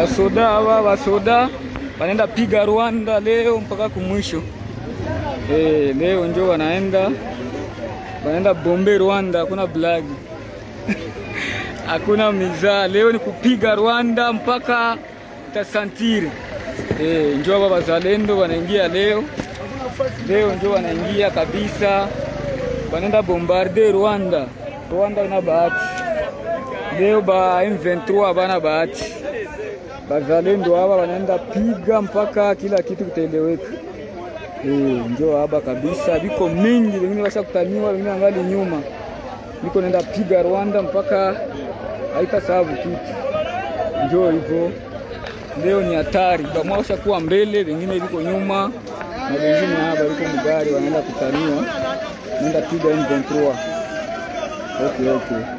Basoda hawa basoda wanaenda piga Rwanda leo mpaka kumwisho. Leo njo wanaenda bombe Rwanda, hakuna blagi. Hakuna mizaa, leo ni kupiga Rwanda mpaka tasantiri. Njo hapa bazalendo wanaingia leo. Leo njo wanaingia kabisa. Wanaenda bombarder Rwanda. Rwanda ina bahati. Leo ba M23 bana bahati. Bazalendo hawa wanaenda piga mpaka kila kitu kitaeleweka. Njo hapa kabisa biko mingi, wengine washakutaniwa, wengine angali nyuma. Biko naenda piga Rwanda mpaka haitasahabu kitu. Njo hivyo. Leo ni hatari. Bamwa washakuwa mbele, wengine biko nyuma, na wengine hapa biko mgari wanaenda kutaniwa. Naenda piga M23. Okay.